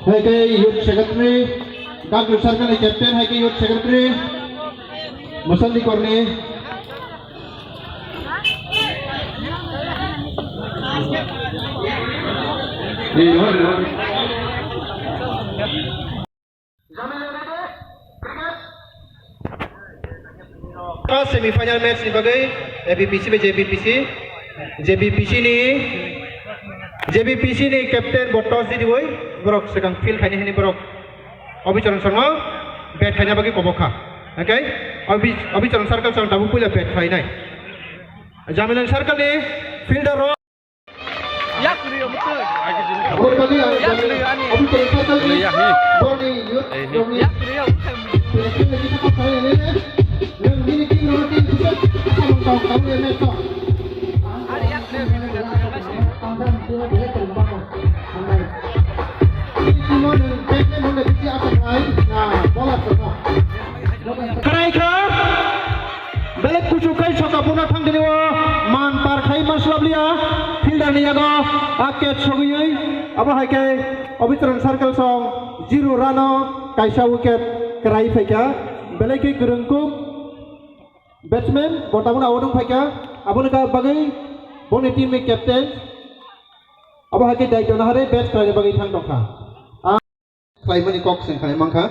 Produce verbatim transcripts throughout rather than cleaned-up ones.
Hai khe youth secretary, Dagru circle ni captain, hai khe youth secretary, Masandi Korni. Semi final match ni bagwi A B P C bai J B P C, J B P C ni, J B P C ni captain bo toss di diwi, borok swkang field khaini hini borok Obicharan song no bat khaina bagwi kobok kha. Okay? Obi-, Obicharan circle song tabuk puila bat khainai. Jamilan circle ni fielder rok. Yak ri, omo twi. Aboni bagwi ang Yak ri, ani. Obicharan circle ni Yak ri. Borni youth rokni Yak ri, omo twi. Selection ni kita kok khainai ni. Nang bini team rokni team khusus. Asal mong tong, tong ni match tong. Ari yak ri, ri, ri, ri, ri, ri. Kwrai kha, belai kuchuk khai soka buno thang tini o man par khai ma swlap liya, fielder ni yago a catch sogwi abo hai khe Obicharan circle song zero run o kaisa wicket kwrai phaikha, belai khe kwrwng kuk. Batsman bo tabuk out wng phaikha, aboni ka bagwi boni team ni captain abo hai khe daityo naharwi bat khlaina bagwi thang tongkha. A khlaimani kok se khlai mankha.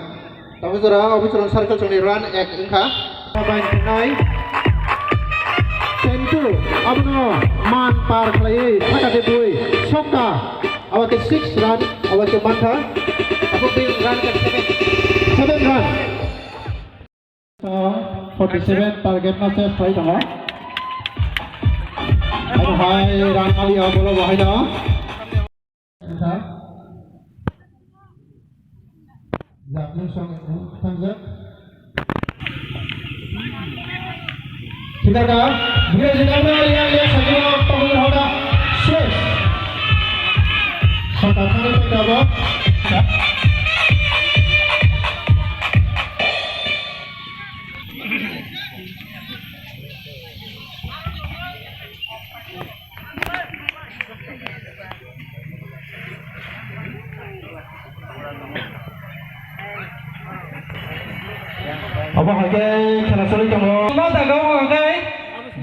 Tabuk jora Obicharan circle songni run ek wngkha. Bai twnai. Sentu abono man par khlaiwi thaka de bui sokka. Abo khe six run abo khe mankha. Abo bini run khe seven. Seven run. Forty seven target no save khai tongo. Abo hai rang ali o bolo bo hai no. Jaklung song thangjak. Kita ka, bira jina bra ya ya sakino pagul hoda. Six. Sota thani pagabo. Obo hai khe khela choli tongo. Omo jaga o hwnkhai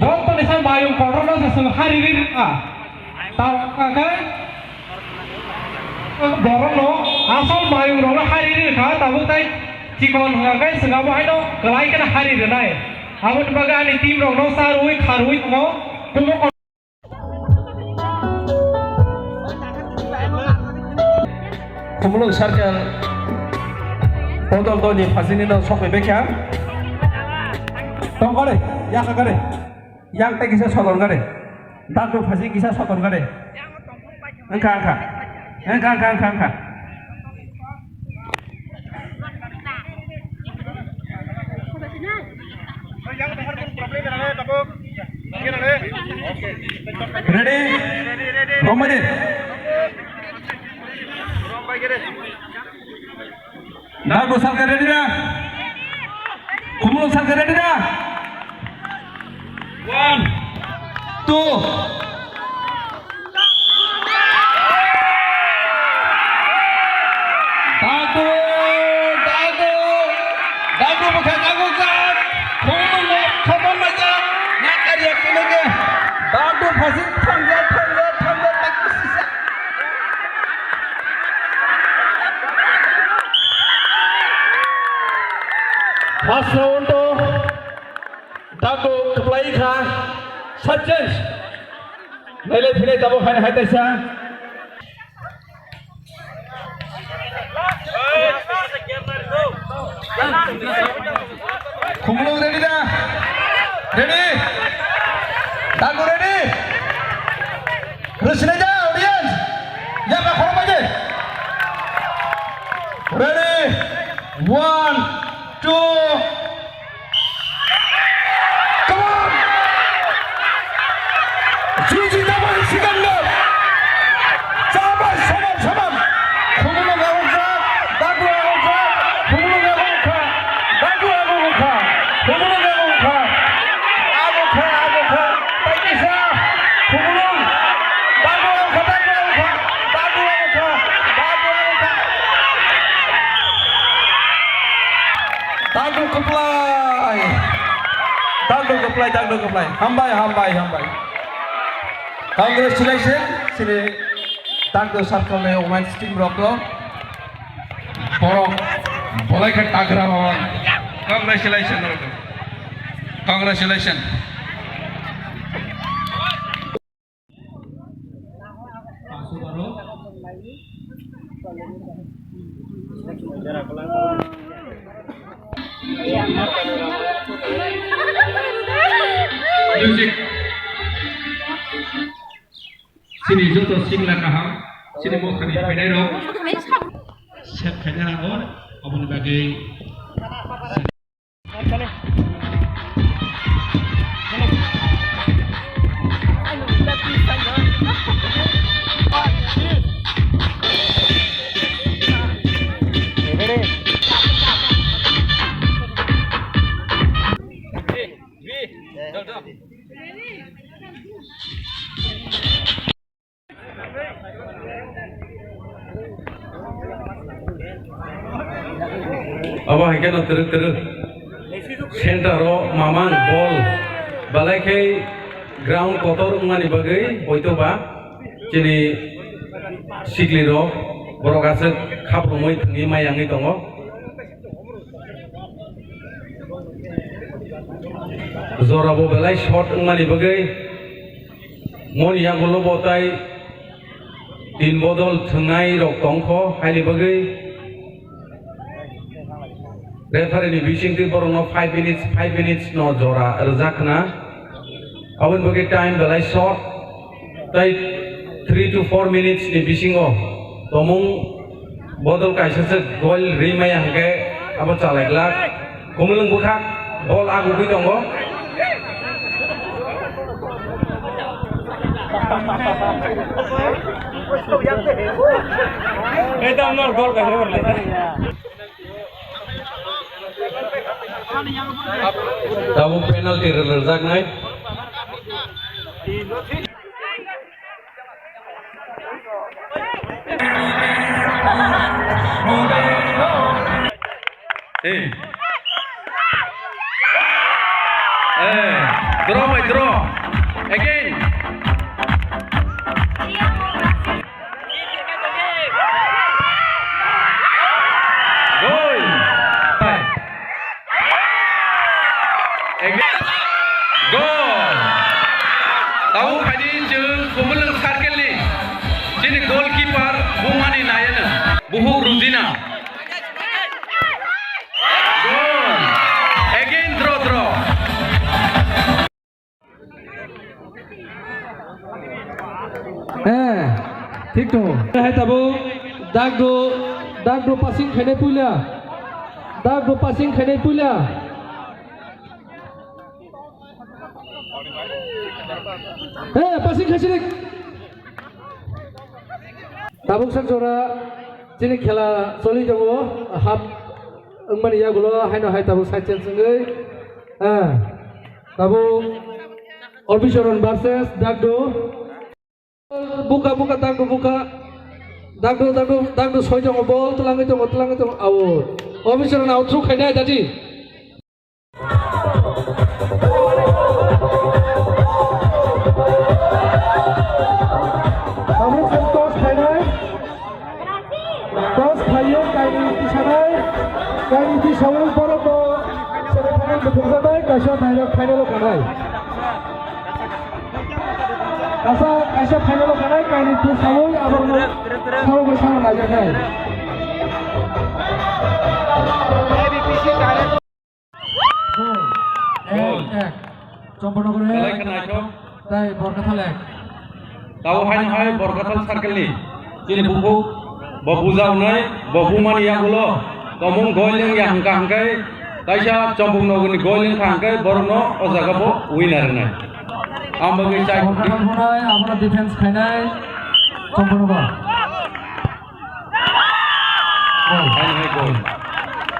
joto ni sai mayung kotor no se chwng hari ri rwkha. Tamo hwnkhai borok no asol mayung rok no hari ri rwkha, tabuk tai chikon hwnkhai chwng abo hai no kwlai kheno hari rwnai. Aboni bagwi ani team rok no sa rwui kha rwui tongo. Kumo Khumulwng circle bodol doni phasini no sokoi bekha. Tong kare, yaka kare. Yang tei kisa sodor kare. Dago phasi kisa sodor kare. Engkha, engkha. Engkha, engkha, engkha, engkha. Ready? Romani. Dago circle ready na? Khumulwng circle ready na? One, two. Dago, dago, dago bwkha dago jak. Khumulwng no khobor mai jak. Nakar ya kene ke. Dago phasi thang jak, thang jak, thang jak, tak sisa. First round o dago kwplai kha, sat change. Nailai phinai tabuk hai hai taisa. Khumulwng ready da? Ready? Dago ready? Rwchinaija audience. Yaba khorokbaidi. Ready? One, two. Come on. Juji jabani sikandar. Chabai saman saman. Khumulwng agukha, dagu agukha, khumulwng agukha, dagu agukha, khumulwng agukha, agukha, agukha, taikisa, khumulwng, dagu agukha, dagu agukha, dagu agukha, dagu agukha, Dagdo kwplai. Dagdo kwplai, dagdo kwplai. Hambai, hambai, hambai. Congratulations, chini Dagdo circle ni women's team rok no. Borok bolai khe tagra mama. Congratulations, congratulations. Music. Chini joto sikla kaham, chini mokhani phainai rok sep khaina nango, aboni bagwi. Abo hai kheno twrwk twrwk center o mamang ball balai khe ground kotor wngmani bagwi hoito ba chini sikli rok borok aswk khaprumwi thwngwi mai yangwi tongo. Jora bo belai short wngmani bagwi moni yagulo bo tai tin bodol thwngnai rok tongkho, haini bagwi referee ni bisingtwi borokno five minutes, five minutes no jora rwjak khna. Aboni bagwi time belai short, tai three to four minutes ni bisingo tomung bodol kaisa se goal rimaya hwnkhe abo chalai glak. Kumulwng bwkhak bol agugwi tongo. Tabuk penalty rwjaknai. Hey. Hey, draw by draw. Again. Goal. Goal. Tabuk phaidi chwng Khumulwng circle ni chini goalkeeper bumani nayano. Buhuk Rujina. Goal. Again draw, draw. Eh, thik tongo. Hai tabuk, Dagdo, Dagdo passing khainai puila. Dagdo passing khainai puila. Eh, passing khaisini. Tabuk sak jora chini khela choli tongo. Half wngmani yagulo haino hai tabuk side change wngwi. Eh, tabuk Obicharan versus Dagdo. Buka, buka, Dagdo buka. Dagdo, Dagdo, Dagdo soi tongo, ball twlangwi tongo, twlangwi tongo, out. Obicharan out through khainai dati. Tabuk se toss khainai. Toss khaio, kainwi tisanai. Kainwi tisaui borokno semi final buthumjaknai, kaisa final, final o khanai. Kaisa, kaisa final o khanai, kainwi tisaui aborokno saui saui naijaknai. Goal. Goal. Ek, ek. Champaknagar ek. Belai khe naithok. Tai Borkathal ek. Tabo haino hai Borkathal circle ni chini bukhuk bo buja wngnai, bo bumani yagulo tomung goal wngya hwnkha hwnkhe kaisa Champaknagar ni goal wngkha hwnkhe borokno o jaga bo winner wngnai. Ang bagwi chai Borkathal bunai, abono defense khainai Champaknagar. Goal. Hai, hai, goal.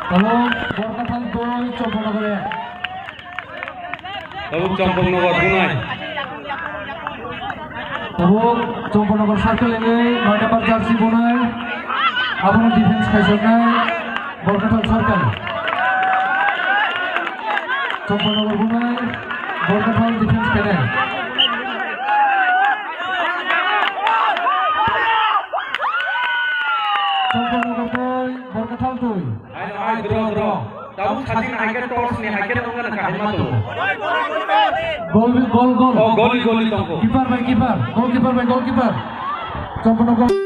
Tamo Borkathal doi, Champaknagar ek. Tabuk Champaknagar bunai. Tabuk Champaknagar circle ini, nine number jersey bunai. Abono defense khaisoknai Borkathal circle. Champanagar bunai, Borkathal defense pene. Champanagar tui, Borkathal tui. Ai, ai, draw, draw. Tabuk sajin hai khe torch ni hai khe nongna kahima to. Gol, gol, gol. Oh, goli, goli tongko. Keeper by keeper, goalkeeper by goalkeeper. Champanagar.